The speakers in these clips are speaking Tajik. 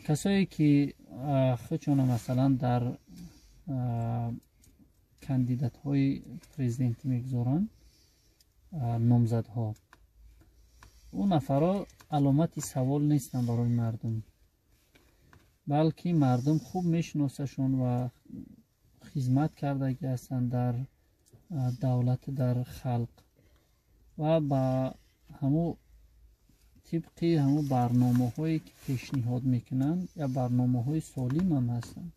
Касое ки худшона масалан дар кандидатҳои президентӣ мегузоранд, номзадҳо, ӯ нафарҳо аломати савол нестанд барои мардум, балки мардум хуб мешиносашон ва хизмат кардагӣ ҳастанд дар давлат, дар халқ ва ба ҳамун тибқи ҳамун барномаҳое ки пешниҳод мекунанд, я барномаҳои солим ҳам ҳастанд.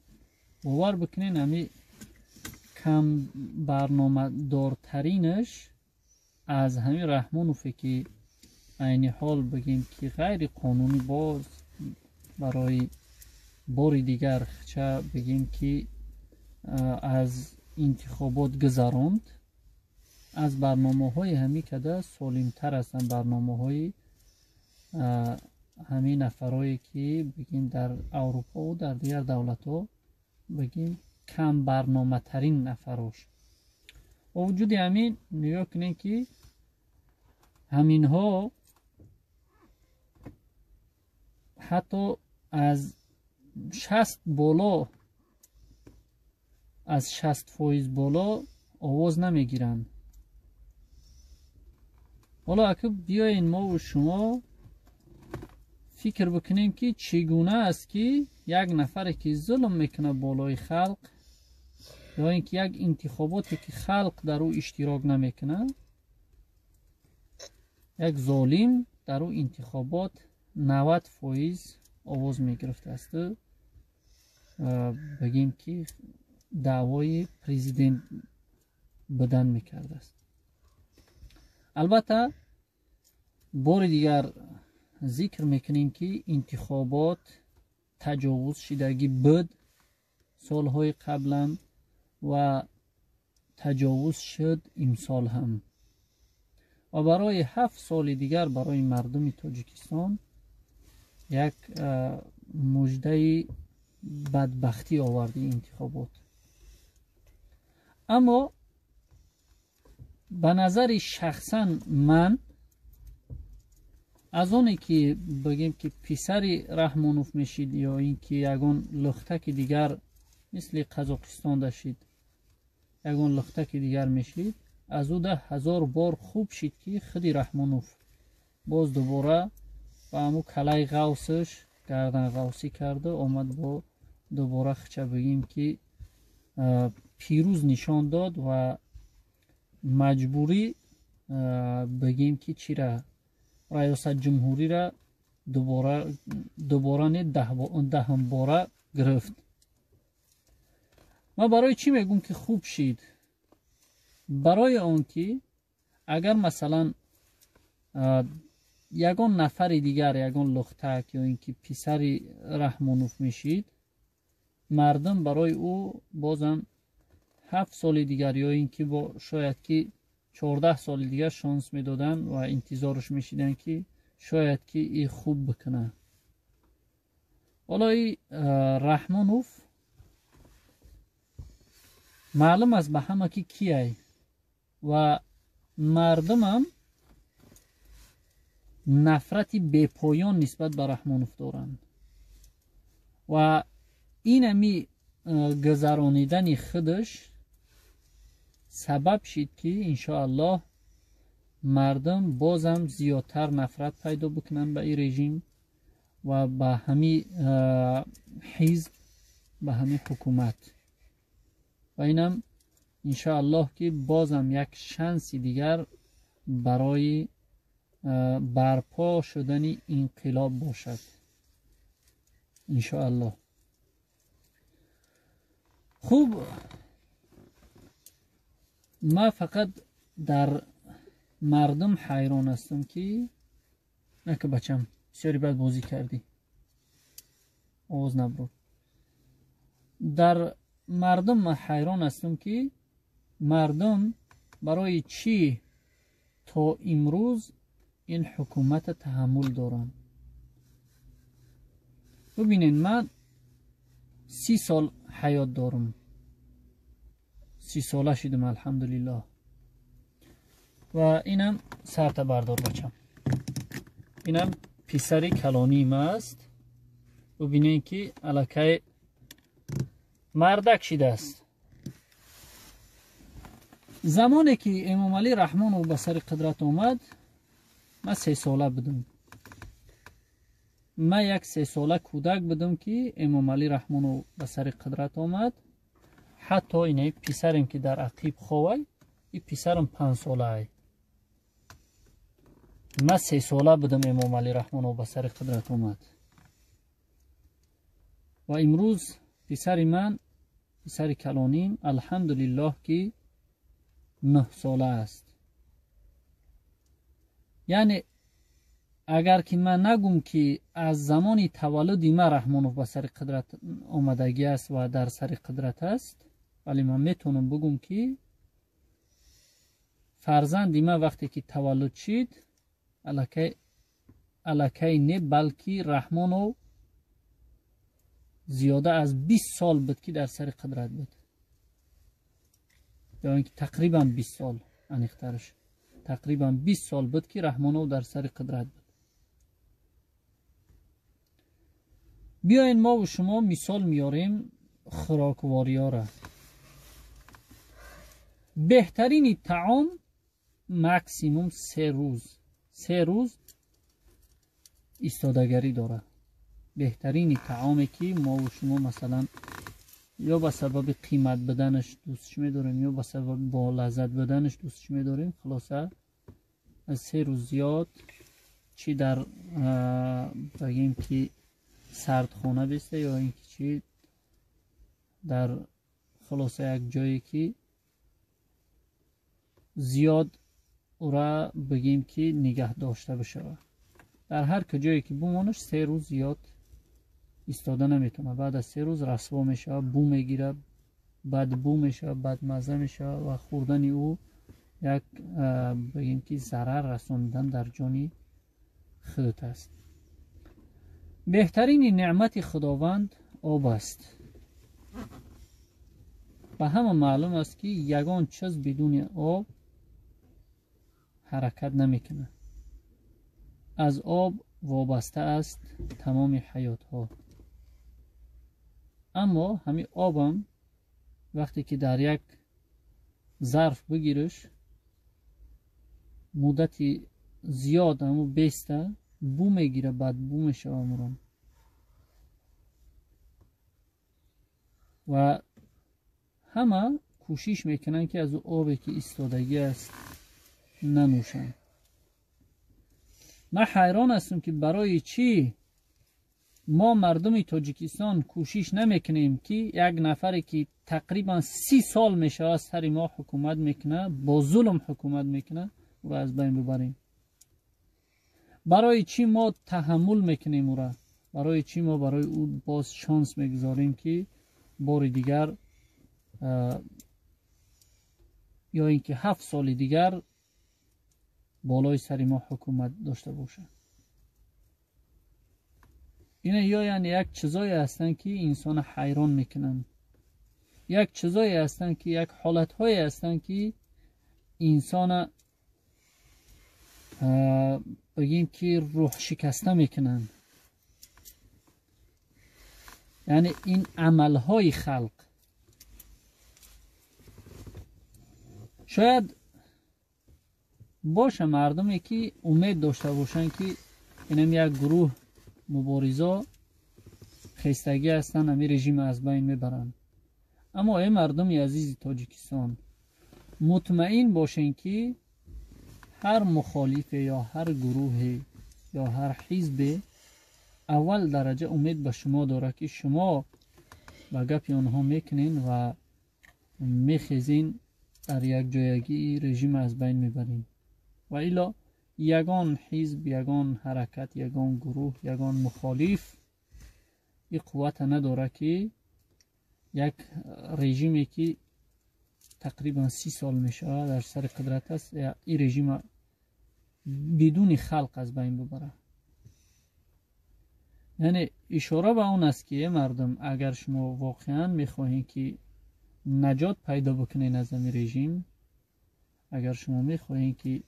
Бовар бикунед, ҳами кам барномадортаринаш аз ҳамин Раҳмонове ки айни ҳол бигем ки ғайриқонунӣ боз барои бори дигар ча бигем ки аз интихобот гузаронд, аз барномаҳои ҳамин када солимтар ҳастанд барномаҳои ҳамин нафарое ки бигем дар Аврупову дар дигар давлатҳо бигем кам барноматарин нафарош. Бо вуҷуди ҳамин нигоҳ кунем ки ҳаминҳо ҳатто аз 60 боло, аз 60% боло овоз намегиранд. Ҳоло ака биёен мову шумо фикр бикунем ки чӣ гуна аст ки як нафаре ки зулм мекунад болои халқ ё ин ки як интихоботе ки халқ дар ӯ иштирок намекунад, як золим дар ӯ интихобот 90% овоз мегирифтааст, бигем ки даъвои президент будан мекардааст. Албатта бори дигар зикр мекунем ки интихобот таҷовуз шидагӣ буд солҳои қаблан ва таҷовуз шуд имсол ҳам ва барои 7 соли дигар барои мардуми Тоҷикистон як муждаи бадбахтӣ оварди интихобот. Аммо ба назари шахсан ман аз оне ки бигем ки писари Раҳмонов мешид ё ин ки ягон лухтаки дигар мисли Қазоқистон дашид, ягон лухтаки дигар мешид, аз ӯ 10,000 бор хуб шид ки худи Раҳмонов боз дубора ба ҳамун калаи ғавсаш гарданғавсӣ карда омад, бо дубора хича бигем ки пирӯз нишон дод ва маҷбурӣ бигем ки чира раёсат ҷумҳуриро дубора не даҳумбора гирифт. Ман барои чӣ мегӯм ки хуб шид? Барои он ки агар масалан ягон нафари дигар, ягон лухтак ё ин ки писари Раҳмонов мешид, мардум барои ӯ бозам 7 соли дигар ё ин ки шояд ки 14 соли дигар шонс медоданд ва интизорш мешиданд ки шояд ки и хуб бикунад. Ҳоло и Раҳмонов маълум аст ба ҳама ки кияй ва мардумам нафрати бепоён нисбат ба Раҳмонов доранд ва инами гузаронидани худаш сабаб шид ки иншоаллоҳ мардум бозам зиёдтар нафрат пайдо бикунанд ба ин режим ва ба ҳами ҳизб, ба ҳами ҳукумат. Ва инам иншоаллоҳ ки бозам як шанси дигар барои барпо шудани инқилоб бошад иншоаллоҳ. Хуб, ман фақат дар мардум ҳайрон ҳастам ки нака бачам бисёри бад бозӣ кардӣ, овоз набурд. Дар мардум ман ҳайрон ҳастам ки мардум барои чӣ то имрӯз ин ҳукумата таҳаммул доранд. Бибинед, ман 30 сол ҳаёт дорам, 30 сола шидам алҳамдулиллоҳ. Ва инам сарта бардор бачам, инам писари калонии ма аст. Бубинем, ки аллакай мардак шидааст. Замоне ки Эмомалӣ Раҳмонов ба сари қудрат омад, ман 3 сола будам. Ман як 3 сола кӯдак будам, ки Эмомалӣ Раҳмонов ба сари қудрат омад. Ҳатто инаи писарем, ки дар ақиб ховай, и писарам 5 солаай. Ман 3 сола будам, Эмомалӣ Раҳмонов ба сари қудрат омад ва имрӯз писари ман, писари калоним, алҳамдулиллоҳ, ки 9 сола аст. Яъне агар ки ман нагум, ки аз замони таваллуди ман Раҳмонов ба сари қудрат омадагӣ аст ва дар сари қудрат аст, вале ман метавонам бугум, ки фарзанди ман вақте ки таваллуд шид, аллакай не, балки Раҳмонов зиёда аз 20 сол буд, ки дар сари қудрат буд, ё ин ки тақрибан 20 сол, аниқтараш тақрибан 20 сол буд, ки Раҳмонов дар сари қудрат буд. Биёен, мову шумо мисол меорем хӯроквориёра. Беҳтарини таом максимум 3 рӯз, 3 рӯз истодагарӣ дорад. Беҳтарини таоме, ки мову шумо, масалан, ё ба сабаби қимат буданаш дӯстш медорем, ё ба сабаби болаззат буданаш дӯстш медорем, хулоса, аз 3 рӯз зиёд чӣ дар, бигем, ки сардхона беста, ё ин ки чӣ дар, хулоса, як ҷое, ки зиёд ура, бигем, ки нигаҳ дошта бишавад, дар ҳар куҷое ки бумонаш, 3 рӯз зиёд истода наметавонад. Баъд аз 3 рӯз расво мешавад, бӯ мегирад, бадбӯ мешавад, бадмазза мешавад ва хӯрдани ӯ як, бигем, ки зарар расонидан дар ҷони худат аст. Беҳтарини неъмати Худованд об аст. Ба ҳама маълум аст, ки ягон чиз бидуни об ҳаракат намекунад. Аз об вобаста аст тамоми ҳаётҳо. Аммо ҳамин обам вақте ки дар як зарф бигириш, муддати зиёд ҳамун беста, бӯ мегира, бадбӯ мешава мурон. Ва ҳама кӯшиш мекунанд, ки аз ӯ обе, ки истодагӣ аст, нанӯшанд. Ман ҳайрон ҳастам, ки барои чӣ мо, мардуми Тоҷикистон, кӯшиш намекунем, ки як нафаре, ки тақрибан 30 сол мешавад сари мо ҳукумат мекунад, бо зулм ҳукумат мекунад, ӯро аз байн бибарем. Барои чӣ мо таҳаммул мекунем ӯра? Барои чӣ мо барои ӯ боз шонс мегузорем, ки бори дигар ё ин ки 7 соли дигар болои сари мо ҳукумат дошта бошад? Ина ё яъне як чизое ҳастанд, ки инсона ҳайрон мекунанд, як чизое ҳастанд, ки як ҳолатҳое ҳастанд, ки инсона, бигем, ки рӯҳшикаста мекунанд. Яъне ин амалҳои халқ шояд боша, мардуме, ки умед дошта бошанд, ки инам як гурӯҳ муборизо хестагӣ ҳастанд, ҳамин режима аз байн мебаранд. Аммо эй мардуми азизи Тоҷикистон, мутмаин бошен, ки ҳар мухолифе ё ҳар гурӯҳе ё ҳар ҳизбе аввал дараҷа умед ба шумо дорад, ки шумо ба гапи онҳо мекунен ва мехезен, дар якҷоягии режима аз байн мебарем. Ва илло ягон ҳизб, ягон ҳаракат, ягон гурӯҳ, ягон мухолиф и қуввата надорад, ки як режиме, ки тақрибан 30 сол мешавад дар сари қудрат аст, ин режима бидуни халқ аз байн бибарад. Яъне ишора ба он аст, ки э мардум, агар шумо воқеан мехоҳед, ки наҷот пайдо бикунед аз ҳамин режим, агар шумо мехоҳед, ки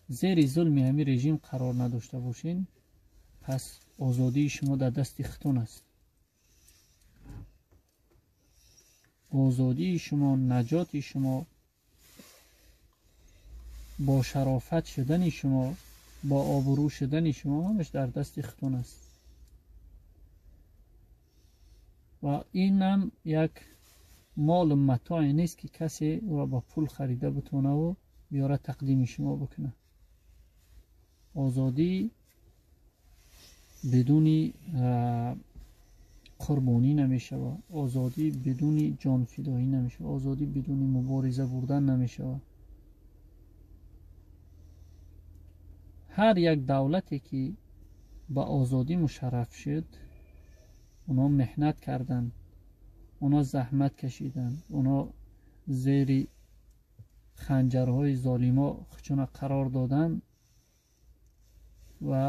зери зулми ҳамин режим қарор надошта бошед, пас Озодии шумо дар дасти худтон аст. Озодии шумо, наҷоти шумо, бо шарофат шудани шумо, бо обрӯ шудани шумо ҳамаш дар дасти худтон аст. Ва инам як молу матое нест, ки касе ӯро ба пул харида битонаву биёра тақдими шумо бикунад. Озодӣ бидуни қурбонӣ намешавад, озодӣ бидуни ҷонфидоӣ намешавад, озодӣ бидуни мубориза бурдан намешавад. Ҳар як давлате ки ба озодӣ мушарраф шуд, онҳо меҳнат карданд, онҳо заҳмат кашиданд, онҳо зери ханҷарҳои золимо худшона қарор доданд ва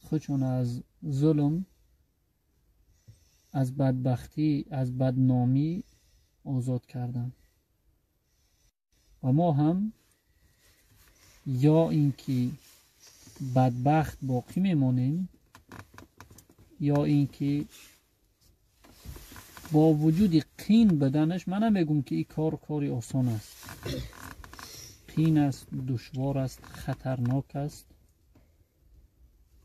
худшона аз зулм, аз бадбахтӣ, аз бадномӣ озод карданд. Ва мо ҳам ё ин ки бадбахт боқӣ мемонем, ё ин ки бо вуҷуди қин буданаш, ман намегӯм ки ин кор кори осон аст, қин аст, душвор аст, хатарнок аст.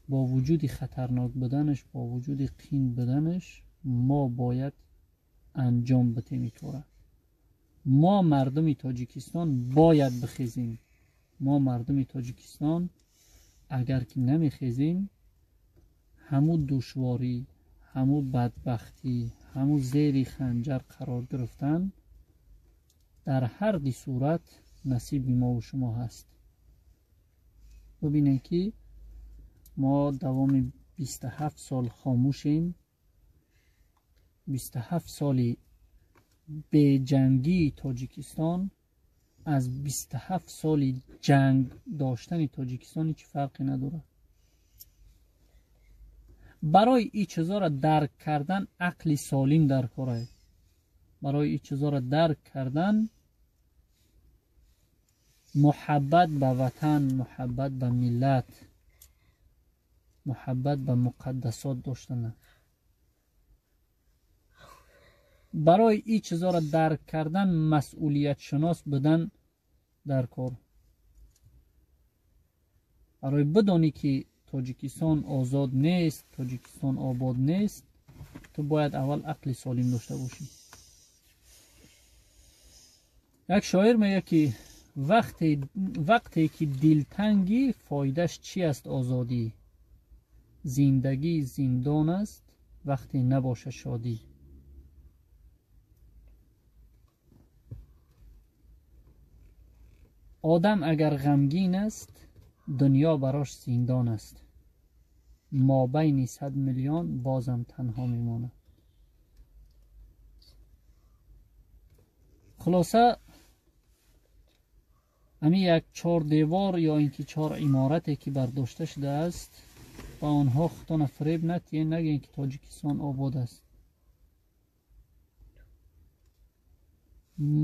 Бо вуҷуди хатарнок буданаш, бо вуҷуди қин буданаш, мо бояд анҷом бидем ин кора. Мо мардуми Тоҷикистон бояд бихезем. Мо мардуми Тоҷикистон агар ки намехезем, ҳамун душворӣ, ҳамун бадбахтӣ, ҳамун зери ханҷар қарор гирифтан дар ҳар ди сурат насиби мову шумо ҳаст. Бибинед ки мо давоми 27 сол хомӯшем, 27 соли беҷангии Тоҷикистон аз 27 соли ҷанг доштани Тоҷикистон ҳеҷ фарқе надорад. Барои ин чизоро дарк кардан ақли солим дар кор аст. Барои ин чизоро дарк кардан муҳаббат ба ватан, муҳаббат ба миллат, муҳаббат ба муқаддасот доштан. Барои ин чизоро дарк кардан масъулиятшинос будан дар кор. Барои бидонӣ ки Тоҷикистон озод нест, Тоҷикистон обод нест, ту бояд аввал ақли солим дошта бошӣ. Як шоир мегӯяд ки вақте ки дилтангӣ, фоидаш чи аст озодӣ? Зиндагӣ зиндон аст, вақте набошад шодӣ. Одам агар ғамгин аст, дунё барош зиндон аст. Мобайни 100 миллион бозам танҳо мемонад. Хулоса, ҳамин як чор девор ё ин ки чор иморате ки бардошта шудааст, ба онҳо худтона фиреб натиҳед, нагӯед ки Тоҷикистон обод аст.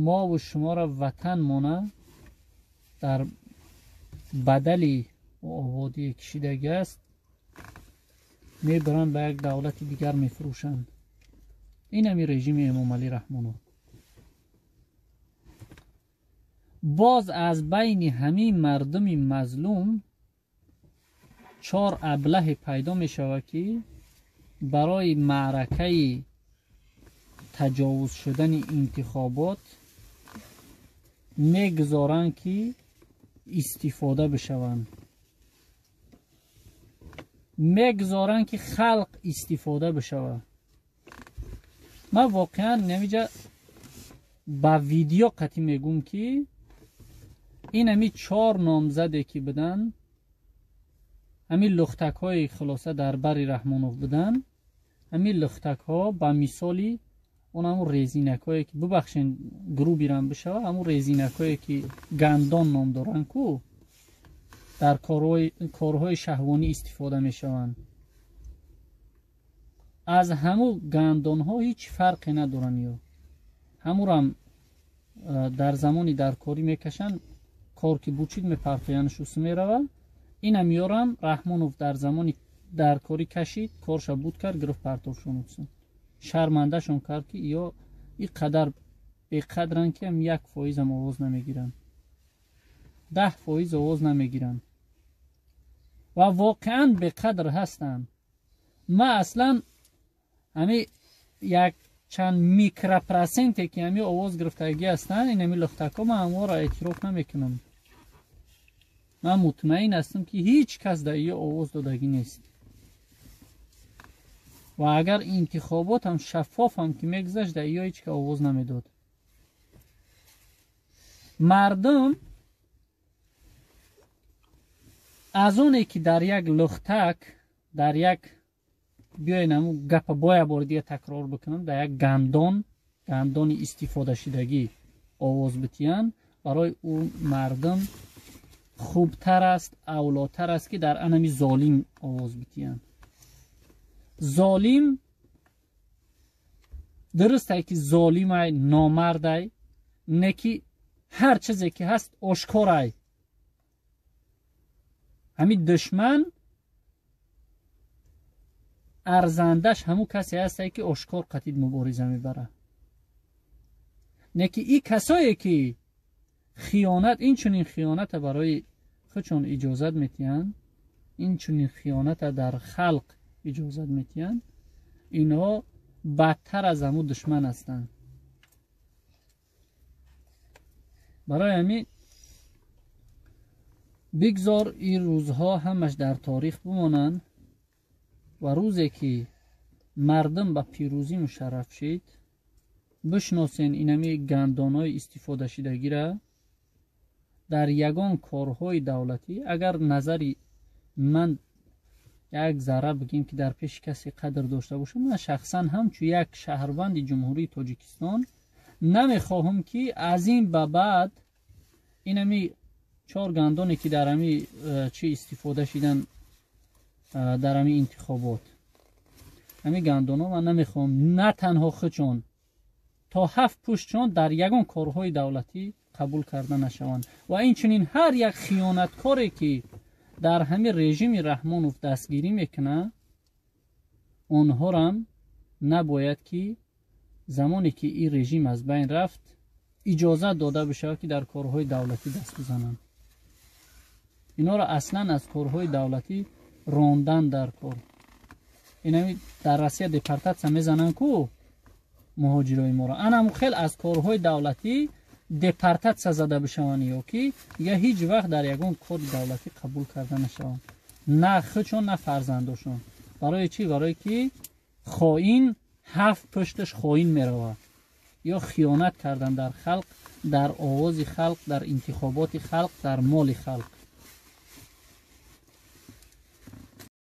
Мову шуморо ватан мона дар бадали ободие кишидагӣ аст, мебаранд ба як давлати дигар мефурӯшанд. Ин ҳами режими Эмомалӣ Раҳмонов. Боз аз байни ҳамин мардуми мазлум чор аблаҳе пайдо мешавад, ки барои маъракаи таҷовуз шудани интихобот мегузоранд, ки истифода бишаванд, мегузоранд, ки халқ истифода бишавад. Ман воқеан намиҷа ба видео қатъӣ мегӯм, ки ин ҳами чор номзаде ки буданд, ҳамин лухтакҳои хулоса дар бари Раҳмонов буданд, ҳамин лухтакҳо ба мисоли он ҳамун резинакҳое ки, бубахшен грубирам бишавад, ҳамун резинакҳое ки гандон ном доранд ку, дар корҳои шаҳвонӣ истифода мешаванд. Аз ҳамун гандонҳо ҳеҷ фарқе надоранд. Ё ҳамурам дар замони даркорӣ мекашанд, кор ки бучид мепартоянаш усу меравад. Инам ёрам Раҳмонов дар замони дар корӣ кашид, корша буд кард, гирифт партовшон, шармандашон кард, ки ё ин қадар беқадранд, ки ҳам 1%-ам овоз намегиранд, 10% овоз намегиранд ва воқеан беқадр ҳастанд. Ма аслан ҳами як чанд микропроценте, ки ҳами овоз гирифтагӣ ҳастанд, ин ҳами лухтакҳо, ман ҳамонро эътироф намекунам. Ман мутмаин ҳастам, ки ҳеҷ кас дар ие овоз додагӣ нест ва агар интихобот ҳам шаффоф ҳам ки мегузашт, дар иё ҳеҷ ка овоз намедод. Мардум аз оне ки дар як лухтак, дар як, биёен ҳамун гапа боя бори дига такрор бикунам, дар як гандон, гандони истифодашудагӣ овоз битиҳанд, барои ӯ мардум хубтар аст, авлотар аст, ки дар анами золим овоз битиҳанд. Золим дурустай, ки золимай, номардай, не ки ҳар чизе ки ҳаст, ошкорай. Ҳамин душман арзандаш ҳамун касе ҳасте, ки ошкор қатид мубориза мебарад, не ки и касое ки хиёнат, инчунин хиёната барои худшон иҷозат метиҳанд, инчунин хиёната дар халқ иҷозат метиҳанд, инҳо бадтар аз ҳамун душман ҳастанд. Барои ҳамин бигзор ин рӯзҳо ҳамаш дар торих бимонанд ва рӯзе ки мардум ба пирӯзӣ мушарраф шид, бишносен инами гандонҳои истифодашудагира дар ягон корҳои давлатӣ. Агар назари ман як зарра бигем, ки дар пеши касе қадр дошта бошам, ман шахсан ҳамчун як шаҳрванди Ҷумҳурии Тоҷикистон намехоҳам, ки аз ин ба баъд инами чор гандоне, ки дар ҳами чӣ истифода шидан, дар ҳами интихобот, ҳами гандонҳо, ман намехоҳам на танҳо худшон, то ҳафт пуштшон дар ягон корҳои давлатӣ қабул карда нашаванд. Ва инчунин ҳар як хиёнаткоре, ки дар ҳамин режими Раҳмонов дастгирӣ мекунад, онҳорам набояд, ки замоне ки ин режим аз байн рафт, иҷозат дода бишавад, ки дар корҳои давлатӣ даст бизананд. Инҳоро аслан аз корҳои давлатӣ рондан дар кор. Инами дар Россия депортатсия мезананд ку муҳоҷирои моро, анаму хел аз корҳои давлатӣ депортатсия зада бишаванд, ё ки дигар ҳеҷ вақт дар ягон кори давлатӣ қабул карда нашаванд, на худшон, на фарзандошон. Барои чӣ? Барое ки хоин ҳафт пушташ хоин меравад ё хиёнат кардан дар халқ, дар овози халқ, дар интихоботи халқ, дар моли халқ.